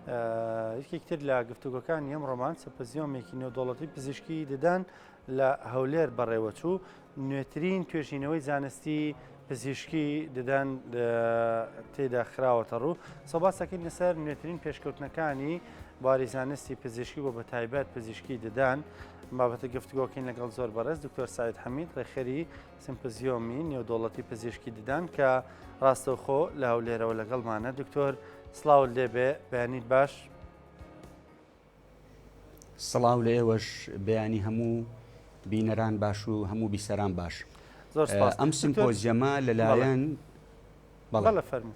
یەکێک تر لە گفتوگۆکانی ئەمڕۆمان سەپەزیۆمێکی نێودەوڵەتی پزیشکی ددان لە هەولێر بەڕێوەچوو، نوێترین توێژینەوەی زانستی پزیشکی ددان تێدا خراوەتە ڕوو. سەباسەکەین لەسەر نوێترین پێشکەوتنەکانی بواری زانستی پزیشکی بۆ بەتایبەت پزیشکی ددان. بابەتە گفتوگۆکەین لەگەڵ زۆر بەڕێز دکتۆر سعید حەمید ڕێکخەری سمپزیۆمی نێودەوڵەتی پزیشکی ددان کە ڕاستەوخۆ لە هەولێرەوە لەگەڵمانە. دکتۆر سڵاوت لێبێ، بەیانیت باش. سڵاو لە ئێوەش بەیانی هەموو بینەران باش و هەموو بیسەران باش. زۆر سپاس. ئەم سمپۆزیەمە لەلایەن بەڵێ فەرموو.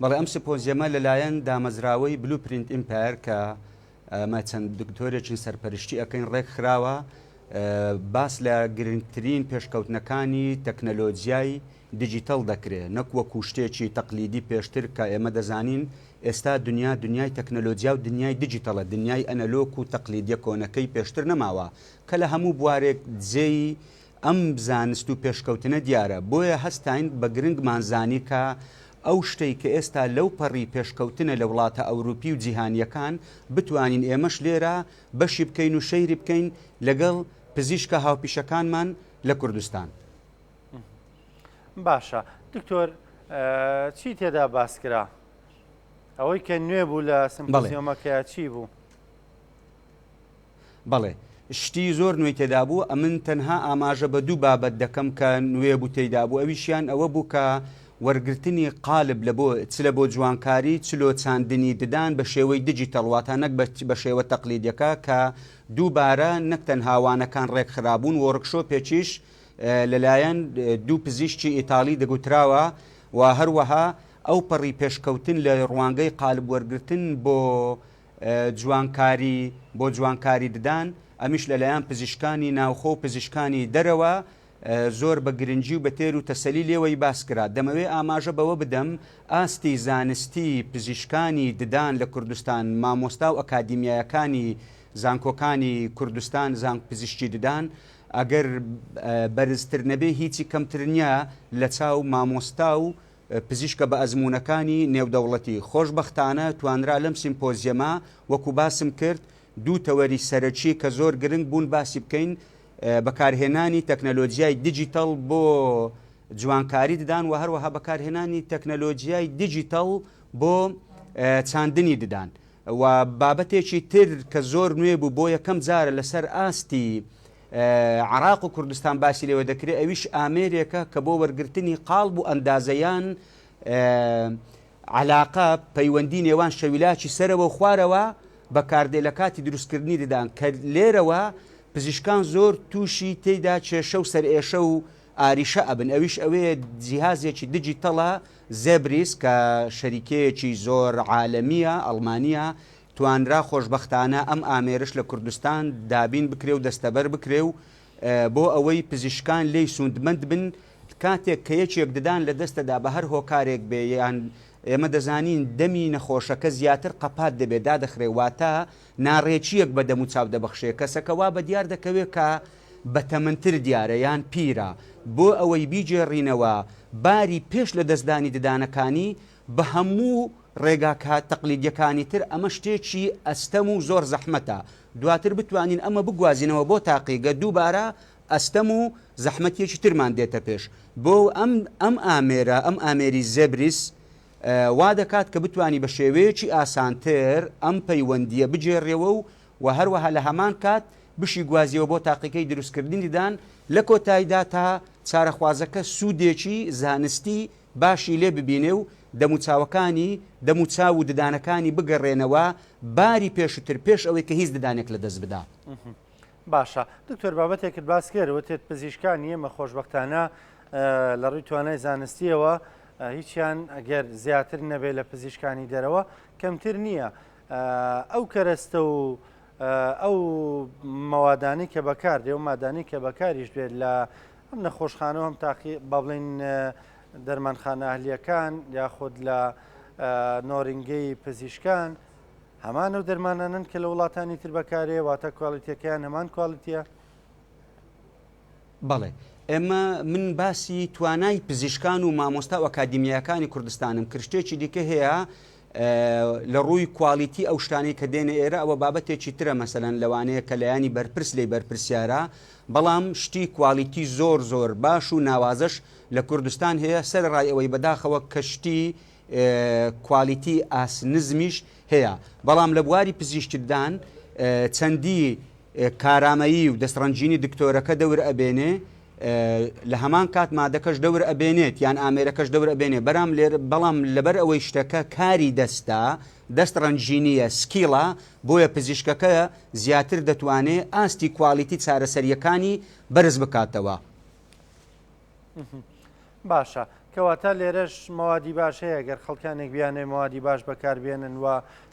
بەڵێ ئەم سمپۆزیەمە لەلایەن دامەزراوەی Blueprint Empire کە ئەمە چەند دکتۆرێکین سەرپەرشتی ئەەکەین ڕێک خراوە باس لە گرنگترین پێشکەوتنەکانی تەکنەلۆجیای دیجیتەڵ دەکرێ نەک وەکو شتێکی تەقلیدی پێشتر کە ئێمە دەزانین ئێستا دنیا دنیای تەکنەلۆجیا و دنیای دیجیتەڵە دنیای ئەنەلۆک و تەقلیدیە کۆنەکەی پێشتر نەماوە کە لە هەموو بوارێک جێی ئەم زانست و پێشکەوتنە دیارە بۆیە هەستاین بە گرنگمان زانی کە ئەو شتەی کە ئێستا لەو پەڕی پێشکەوتنە لە وڵاتە ئەوروپی و جیهانیەکان بتوانین ئێمەش لێرە بەشی بکەین و شەیری بکەین لەگەڵ پزیشکە هاوپیشەکانمان لە کوردستان. باشە دکتۆر چی تێدا باس کرا؟ ئەوەی کە نوێ بوو لە سمپۆزیۆمەکەیا چی بوو؟ بەڵێ شتی زۆر نوێی تێدا بوو ئەمن تەنها ئاماژە بە دوو بابەت دەکەم کە نوێ بوو تێیدا بوو ئەویشیان ئەوە بوو کە وەرگرتنی قالب لە بۆ چ لە بۆ جوانکاری چ لۆ چاندنی ددان بە شێوەی دیجیتەڵ واتە نەک بە شێوە تەقلیدیەکە کە دووبارە نەک تەنها وانەکان ڕێکخرابوون وۆرکشۆپێکیش لەلایەن دوو پزیشکی ئیتاڵی دەگوتراوە و هەروەها ئەوپەڕی پێشکەوتن لە ڕوانگەی قالب وەرگرتن بۆ جوانکاری بۆ جوانکاری ددان ئەمیش لەلایەن پزیشکانی ناوخۆ و پزیشکانی دەرەوە زۆر بە گرنگی و بە تێر و تەسەلی لێوەی باس کرا. دەمەوێ ئاماژە بەوە بدەم ئاستی زانستی پزیشکانی ددان لە کوردستان مامۆستا و ئەکادیمیایەکانی زانکۆکانی کوردستان زانک پزیشکی ددان ئەگەر بەرزتر نەبێ هیچی کەمتر نیە لە چاو مامۆستا و پزیشکە بە ئەزموونەکانی نێودەوڵەتی. خۆشبەختانە توانرا لەم سیمپۆزیەمە وەکو باسم کرد دوو تەوەری سەرەکی کە زۆر گرنگ بوون باسی بکەین، بەکارهێنانی تەکنەلۆجیای دیجیتەڵ بۆ جوانکاری ددان و هەروەها بەکارهێنانی تەکنەلۆجیای دیجیتەڵ بۆ چاندنی ددان. و بابەتێکی تر کە زۆر نوێ بوو بۆ یەکەم جارە لەسەر ئاستی عراق و کوردستان باسی لێوە دەکرێت ئەویش ئامێرێکە کە بۆ وەرگرتنی قاڵب و ئەندازەیان علاقە پەیوەندی نێوان شەویلاکی سەرەوە و خوارەوە بەکاردێ لە کاتی دروستکردنی ددان کە لێرەوە پزیشکان زۆر تووشی تێیدا کێشە و سەرئێشە و ئاریشە ئەبن ئەویش ئەوەیە جیهازێکی دیجیتەڵە زێبریس کە شەریکەیەکی زۆر عالەمییە، ئەڵمانییە، توانرا خۆشبەختانە ئەم ئامێرەش لە کوردستان دابین بکرێ و دەستەبەر بکرێ و بۆ ئەوەی پزیشکان لێی سووندمەند بن کاتێک کە یەکێک ددان لە دەستەدا بە هەر هۆکارێک بێ یان ئێمە دەزانین دەمی نەخۆشەکە زیاتر قەپات دەبێ دادەخرێ واتە ناڕێکییەک بە دەموچاو دەبەخشێ کەسەکە وا بەدیار دەکەوێ کە بەتەمەنتر دیارە یان پیرە، بۆ ئەوەی بیگێڕینەوە باری پێش لەدەستدانی ددانەکانی بە هەموو ڕێگا تەقلیدیەکانی تر ئەمە شتێکی ئەستەم و زۆر زەحمەتە دواتر بتوانین ئەمە بگوازینەوە بۆ تاقیگە دووبارە ئەستەم و زەحمەتیەکی ترمان دێتە پێش بۆ ئەم ئەم ئامێرە ئەم ئامێری زێبریس وا دەکات کە بتوانی بە شێوەیەکی ئاسانتر ئەم پەیوەندیە بگێڕیەوە و و هەروەها لە هەمان کات بشیگوازیەوە بۆ تاقیگەی دروستکردنی ددان، لە کۆتاییدا تا چارەخوازەکە سوودێکی زانستی باشی لێ ببینێ و دەموچاوەکانی دەموچاو و ددانەکانی بگەڕێنەوە باری پێشوتر پێش ئەوەی کە هیچ ددانێک لەدەست بدا. باشە دکتۆر بابەتێکت باس کرد وتت پزیشکانی ئێمە خۆشبەختانە لە ڕووی توانای زانستیەوە هیچیان ئەگەر زیاتر نەبێت لە پزیشکانی دەرەوە کەمتر نییە ئەو کەرەستە و ئەو مەوادانەی کە بەکاردێ و مادانەی کە بەکاریش دێت لە هەم نەخۆشخانە و هەم تاقی با بڵێین دەرمانخانە ئەهلیەکان یاخود لە نۆرینگەی پزیشکان هەمان ئەو دەرمانانن کە لە وڵاتانی تر بەکارێ واتە کوالیتەکەیان هەمان کوالیتیە؟ بەڵێ ئێمە من باسی توانای پزیشکان و مامۆستا و ئەکادیمیاکانی کوردستانم کرد شتێکی دیکە هەیە. لە ڕووی quality ئەو شتانەی کە دێنە ئێرە ئەوە بابەتێکی ترە مەسەلەن لەوانەیە کە لایەنی بەرپرس لێی بەرپرسیارە بەڵام شتی quality زۆر زۆر باش و ناوازەش لە کوردستان هەیە سەرەڕای ئەوەی بەداخەوە کە شتی quality ئاست نزمیش هەیە بەڵام لە بواری پزیشکدان چەندی کارامەیی و دەستڕەنگینی دکتۆرەکە دەور ئەبێنێ لە هەمان کات مادەکەش دەور ئەبێنێت یان ئامێرەکەش دەور ئەبێنێ بەرام لێر بەڵام لەبەر ئەوەی شتەکە کاری دەستە دەست ڕەنگینیە skill ە بۆیە پزیشکەکە زیاتر دەتوانێ ئاستی quality چارەسەریەکانی بەرز بکاتەوە. باشە کەواتە لێرەش مەوادی باش هەیە گەر خەڵکانێک بیانەوێ مەوادی باش بەکاربێنن و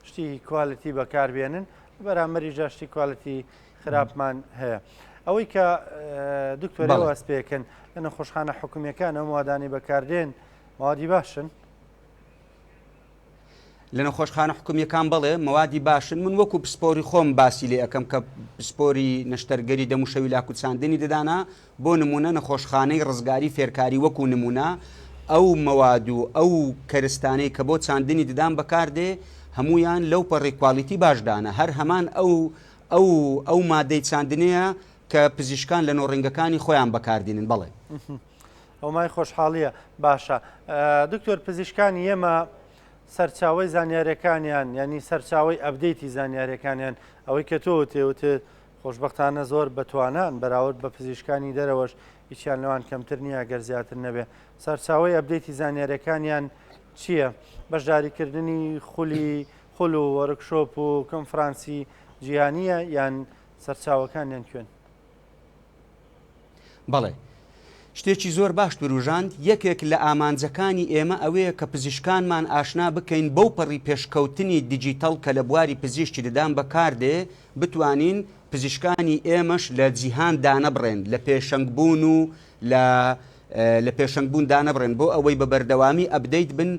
شتی quality بەکاربێنن بەرامبەریشدا شتی quality خراپمان هەیە. ئەوەی کە دکتۆر واز پێکن لە نەخۆشخانە حکومیەکان ئەو موادانی بەکاردێن موادی باشن؟ لە نەخۆشخانە حکومیەکان بەڵێ مەوادی باشن من وەکو پسپۆری خۆم باسی لێ ئەەکەم کە پسپۆری نەشتەرگەری دەموشەوی لاک و چاندنی ددانە بۆ نمونە نەخۆشخانەی ڕزگاری فێرکاری وەکو نمونە ئەو مەواد و ئەو کەرستانەی کە بۆ چاندنی ددان بەکاردێ هەمویان لەو پەڕی quality باشدانە هەر هەمان ئەو ئەو ئەو مادەی چاندنەیە کە پزیشکان لە نۆڕینگەکانی خۆیان بەکاردینن بەڵێ. ئەو مای خۆشحاڵیە باشە دکتۆر پزیشکانی ئێمە سەرچاوی زانیارەکانیان ینی سەرچاوی update ی زانیارەکانیان ئەوەی کە تۆ تێوتێ خۆشببختانە زۆر بەتوانان بەراورد بە پزیشکانی دەرەوەش هیچیان لەوان کەمتر نییە گەر زیاتر نەبێ سەرچاوی update ی زانیارەکانیان چییە؟ بەشداریکردنی خولی خول و workshop و کۆنفرانسی جیهانییە یان سەرچاوەکانیان کوێن؟ بەڵێ. شتێکی زۆر باشت وروژاند، یەکێک لە ئامانجەکانی ئێمە ئەوەیە کە پزیشکانمان ئاشنا بکەین بەو پەڕی پێشکەوتنی دیجیتەڵ کە لە بواری پزیشکی ددان بەکاردێ، بتوانین پزیشکانی ئێمەش لە جیهان دانەبڕێن لە پێشەنگ بوون و لە لە پێشەنگ بوون دانەبڕێن بۆ ئەوەی بە بەردەوامی update بن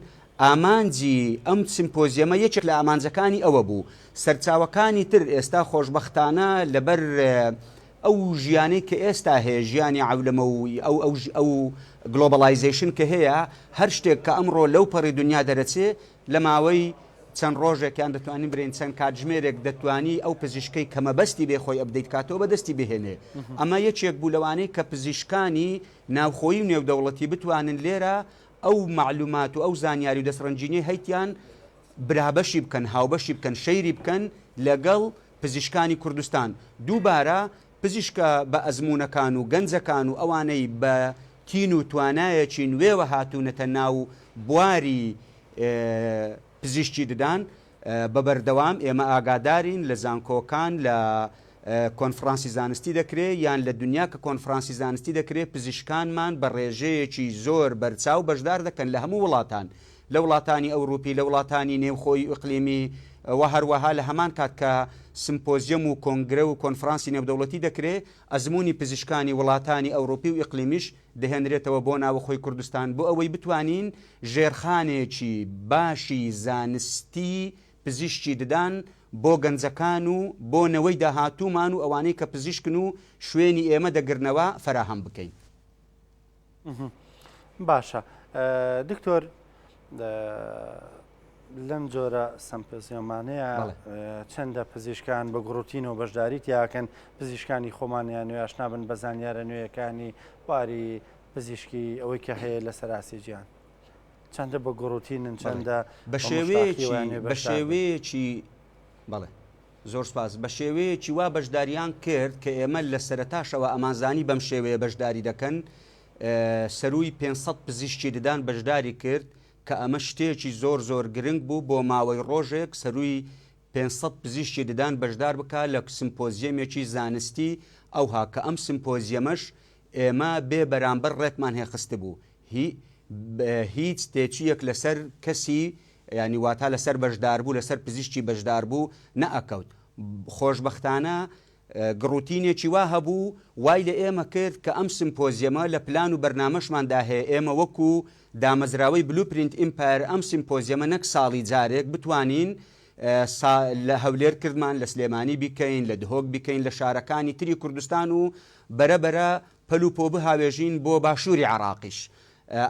ئامانجی ئەم سیمپۆزیەمە یەکێک لە ئامانجەکانی ئەوە بوو. سەرچاوەکانی تر ئێستا خۆشبەختانە لەبەر ئەو ژیانەی کە ئێستا هەیە، ژیانی عەولەمە و ئەو ئەو ئەو globalization کە هەیە، هەر شتێک کە ئەمڕۆ لەو پەڕی دنیا دەرەچێ لە ماوەی چەند ڕۆژێک یان دەتوانین برێین چەند کاتژمێرێک دەتوانی ئەو پزیشکەی کە مەبەستی بێ خۆی update کاتەوە بە دەستی بهێنێ. ئەمە یەکێک بوو لەوانەی کە پزیشکانی ناوخۆیی و نێودەوڵەتی بتوانن لێرە ئەو مەعلومات و ئەو زانیاری و دەستڕەنگینیەی هەیتیان برابەشی بکەن، هاوبەشی بکەن، share ی بکەن لەگەڵ پزیشکانی کوردستان. دووبارە پزیشکە بە ئەزموونەکان و گەنجەکان و ئەوانەی بە تین و توانایەکی نوێوە هاتوونەتە ناو بواری پزیشکی ددان، بە بەردەوام ئێمە ئاگادارین لە زانکۆکان لە کۆنفڕانسی زانستی دەکرێ یان لە دنیا کە کۆنفڕانسی زانستی دەکرێ پزیشکانمان بە ڕێژەیەکی زۆر بەرچاو بەشدار دەکەن لە هەموو وڵاتان لە وڵاتانی ئەوروپی لە وڵاتانی نێوخۆی ئیقلیمی و هەروەها لە هەمان کات کە سمپۆزیەم و کۆنگرە و کۆنفرانسی نێودەوڵەتی دەکرێ ئەزموونی پزیشکانی وڵاتانی ئەوروپی و ئیقلیمیش دەهێنرێتەوە بۆ ناوەخۆی کوردستان بۆ ئەوەی بتوانین ژێرخانێکی باشی زانستی پزیشکی ددان بۆ گەنجەکان و بۆ نەوەی داهاتوومان و ئەوانەی کە پزیشکن و شوێنی ئێمە دەگرنەوە فەراهەم بکەین. باشە دکتۆر لەم جۆرە سەمپۆزیۆمانەیە چەندە پزیشکان بە گوڕوتینەوە بەشداری تیاکەن پزیشکانی خۆمانیان نوێ ئاشنا بن بە زانیارە نوێیەکانی بواری پزیشکی ئەوەی کە هەیە لە سەراسی جیان چەندە بە گوڕوتینن چەندە بە شێوەیەکی بە شێوەیەکی بەڵێ زۆر سپاس بە شێوەیەکی وا بەشداریان کرد کە ئێمە لە سەرتاشەوە ئەمانزانی بەم شێوەیە بەشداری دەکەن سەروی 500 پزیشکی ددان بەشداری کرد کە ئەمە شتێکی زۆر زۆر گرنگ بوو بۆ ماوەی ڕۆژێک سەرووی 500 پزیشکی ددان بەشدار بکا لە سمپۆزیەمێکی زانستی ئەوها کە ئەم سمپۆزیەمەش ئێمە بێ بەرامبەر ڕێکمان هێخستبوو هی هیچ تێچوویەک لەسەر کەسی یانی واتا لەسەر بەشداربوو لەسەر پزیشکی بەشداربوو نەئەکەوت خۆشبەختانە گڕوتینێکی وا هەبوو وای لە ئێمە کرد کە ئەم سمپۆزیەمە لە پلان و بەرنامەشماندا هەیە ئێمە وەکو دامەزراوەی Blueprint Empire ئەم سمپۆزیەمە نەک ساڵی جارێک بتوانین سا لە هەولێر کردمان لە سلێمانی بیکەین لە دهۆک بیکەین لە شارەکانی تری کوردستان و بەرە بەرە پەل و پۆ بهاوێژین بۆ باشووری عێراقیش.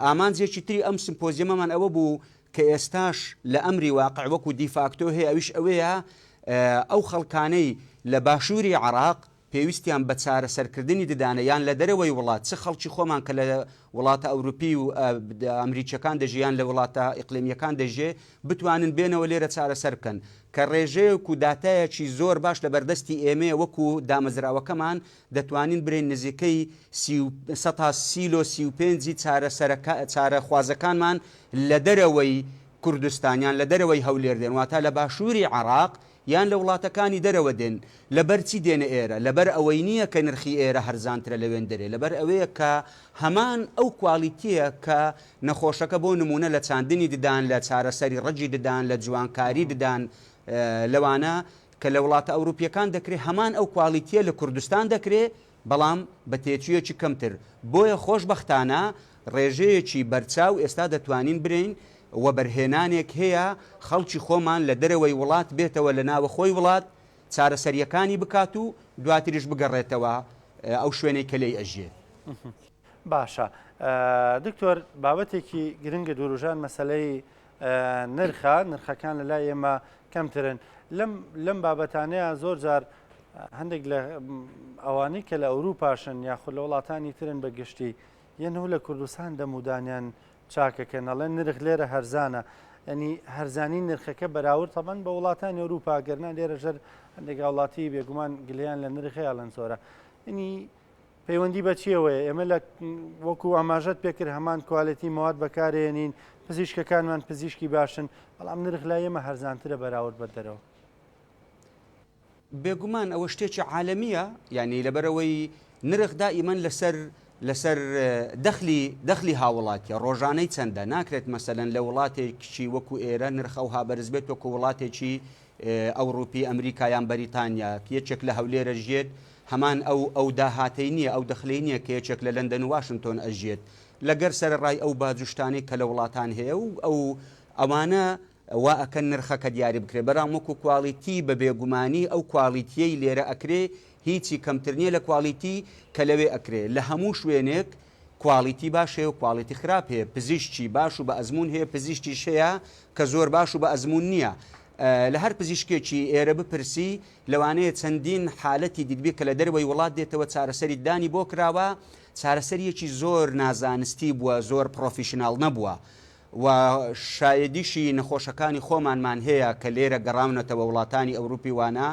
ئامانجێکی تری ئەم سمپۆزیەمەمان ئەوە بوو. کە ئێستاش لە ئەمری واقع وەکو دیفاکتۆ هەیە ئەویش ئەوەیە ئەو خەڵکانەی لە باشووری عێراق پێویستیان بە چارەسەرکردنی ددانە یان لە دەرەوەی وڵات چ خەڵکی خۆمان کە لە وڵاتە ئەوروپی و ئەمریکیەکان دەژی یان لە وڵاتە ئیقلیمیەکان دەژێ بتوانن بێنەوە لێرە چارەسەر بکەن کە ڕێژەیەک و داتایەکی زۆر باش لە بەردەستی ئێمەیە وەکو دامەزراوەکەمان دەتوانین برێین نزیکەی سەتا سی لۆ 35 ی چارەسەرەکە چارەخوازەکانمان لە دەرەوەی کوردستان یان لە دەرەوەی هەولێر دێن واتە لە باشووری عێراق یان لە وڵاتەکانی دەرەوە دێن، لەبەر چی دێنە ئێرە؟ لەبەر ئەوەی نییە کە نرخی ئێرە هەرزانترە لەوێندەرێ، لەبەر ئەوەیە کە هەمان ئەو کوالیتییە کە نەخۆشەکە بۆ نموونە لە چاندنی ددان، لە چارەسەری ڕەگی ددان، لە جوانکاری ددان، لەوانە کە لە وڵاتە ئەوروپییەکان دەکرێ هەمان ئەو کوالیتییە لە کوردستان دەکرێ، بەڵام بە تێچوویەکی کەمتر، بۆیە خۆشبەختانە ڕێژەیەکی بەرچاو ئێستا دەتوانین برێین وەبەرهێنانێک هەیە خەڵکی خۆمان لە دەرەوەی وڵات بێتەوە لە ناوەخۆی وڵات چارەسەرییەکانی بکات و دواتریش بگەڕێتەوە ئەو شوێنەی کە لێی ئەژیێ. باشە دکتۆر بابەتێکی گرنگت وروژان مەسەلەی نرخە، نرخەکان لە لای ئێمە کەمترن. لەم لەم بابەتانەیە زۆر جار هەندێک لە ئەوانەی کە لە ئەوروپاشن یاخود لە وڵاتانی ترن بە گشتی یەن و لە کوردستان دەمودانیان چاکەکەن ئەڵێن نرخ لێرە هەرزانە ینی هەرزانی نرخەکە بەراورد تەبەن بە وڵاتانی ئەوروپا گەرنا لێرە ژەر هەندێک هاوڵاتی بێگومان گلیان لە نرخ هەیە ئەڵێن زۆرە ینی پەیوەندی بە چیەوەیە؟ ئێمە لە وەکو ئاماژەت پێکرد هەمان کوالێتی مەواد بەکارێنین، پزیشکەکانمان پزیشکی باشن، بەڵام نرخ لای ئێمە هەرزانترە بەراورد بە دەرەوە. بێگومان ئەوە شتێکی عالەمییە، یانی لەبەرئەوەی نرخ دائیمەن لەسەر لەسەر دەخلی دەخلی هاوڵاتیە، ڕۆژانەی چەندە، ناکرێت مەسەلەن لە وڵاتێکی وەکو ئێرە نرخ ئەوها بەرز بێت وەکو وڵاتێکی ئەوڕوپی ئەمریکا یان بەریتانیا یەکێک لە هەولێر ئەژیێت هەمان ئەو ئەو داهاتەی نییە ئەو دەخلەی نییە کە یەکێک لە لەندەن و واشنتۆن ئەژیێت لەگەر سەرەڕای ئەو باج و شتانەی کە لە وڵاتان هەیە و ئەو ئەوانە وا ئەکەن نرخەکە دیاری بکرێت بەرام وەکو کواڵیتی بە بێگومانی ئەو کواڵیتیەی لێرە ئەکرێ هیچی کەمتر نییە لە کواڵیتی کە لەوێ ئەکرێ لە هەموو شوێنێک کواڵیتی باش هەیە و کواڵیتی خراپ هەیە، پزیشکی باش و بە ئەزموون هەیە، پزیشکیش هەیە کە زۆر باش و بە ئەزموون نییە. لە هەر پزیشکێکی ئێرە بپرسی لەوانەیە چەندین حالەتی دیتبێ کە لە دەرەوەی وڵات دێتەوە چارەسەری ددانی بۆ کراوە، چارەسەرییەکی زۆر نازانستی بووە، زۆر پڕۆفیشناڵ نەبووە و شایەدیشی نەخۆشەکانی خۆمانمان هەیە کە لێرە گەڕاونەتەوە وڵاتانی ئەوروپی وانە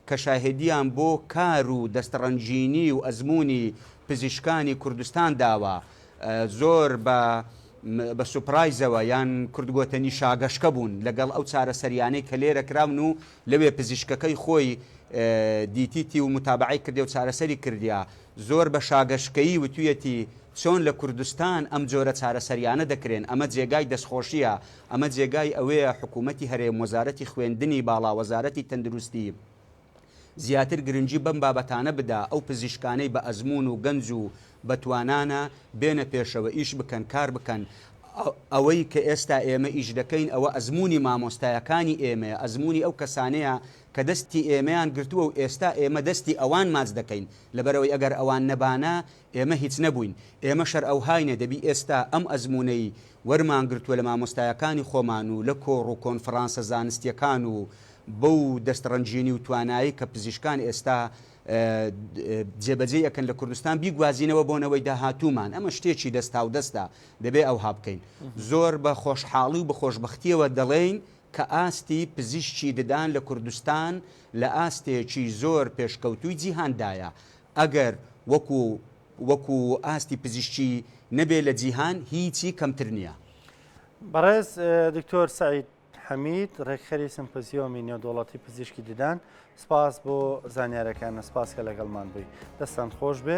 کە شاهێدیان بۆ کار و دەستڕەنگینی و ئەزموونی پزیشکانی کوردستان داوە، زۆر بە بە سوپرایزەوە یان کوردگۆتەنی شاگەشکە بوون لەگەڵ ئەو چارەسەریانەی کە لێرە کراون و لەوێ پزیشکەکەی خۆی دیتیتی و موتابەعەی کردیە و چارەسەری کردیە زۆر بە شاگەشکەیی وتویەتی چۆن لە کوردستان ئەم جۆرە چارەسەریانە دەکرێن ئەمە جێگای دەستخۆشیە ئەمە جێگای ئەوەیە حکوومەتی هەرێم، وەزارەتی خوێندنی باڵا، وەزارەتی تەندروستی زیاتر گرنگی بەم بابەتانە بدا، ئەو پزیشکانەی بە ئەزموون و گەنج و بە توانانە بێنە پێشەوە، ئیش بکەن، کار بکەن. ئەوەی کە ئێستا ئێمە ئیش دەکەین ئەوە ئەزموونی مامۆستایەکانی ئێمەیە، ئەزموونی ئەو کەسانەیە کە دەستی ئێمەیان گرتووە و ئێستا ئێمە دەستی ئەوان ماچ دەکەین، لەبەرئەوەی ئەگەر ئەوان نەبانە ئێمە هیچ نەبووین، ئێمە شەر ئەوهاینە، دەبی ئێستا ئەم ئەزموونەی وەرمان گرتووە لە مامۆستایەکانی خۆمان و لە کۆڕ و کۆنفڕانسە زانستییەکان و بەو دەست ڕەنگینی و توانایەی کە پزیشکان ئێستا جێبەجێی ئەکەن لە کوردستان بیگوازینەوە بۆ نەوەی داهاتوومان، ئەمە شتێکی دەستاودەستە دەبێ ئەوها بکەین. زۆر بە خۆشحاڵی و بە خۆشبەختییەوە دەڵێین کە ئاستی پزیشکی ددان لە کوردستان لە ئاستێکی زۆر پێشکەوتووی جیهاندایە، ئەگەر وەکو وەکو ئاستی پزیشکی نەبێ لە جیهان هیچی کەمتر نییە. بەڕێز دکتۆر سەعید حەمید ڕێکخەری سمپۆزیۆمی نێودەوڵەتی پزیشکی ددان سپاس بۆ زانیارەکانە سپاس کە لەگەڵمان بووی دەستان خۆش بێ.